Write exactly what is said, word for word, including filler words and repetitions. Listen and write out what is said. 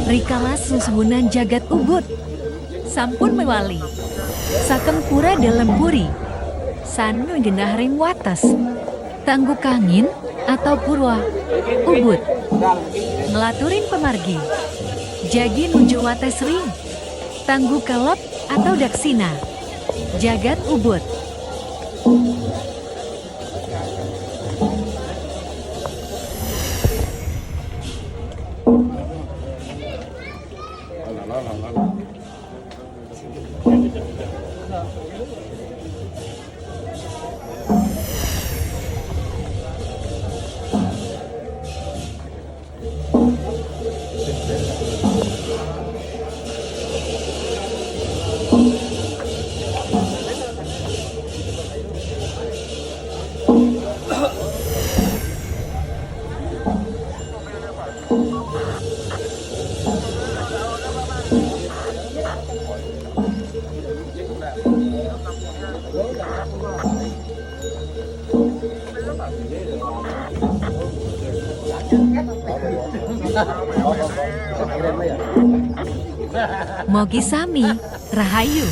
Rikala susuhunan jagat Ubud sampun mawali saking pura dalem puri, sane genah ring wates Tanggukangin atau Pura Ubud, nglaturin pamargi jagi nuju wates ring Tanggukelep atau daksina jagat Ubud. Mogi sami rahayu.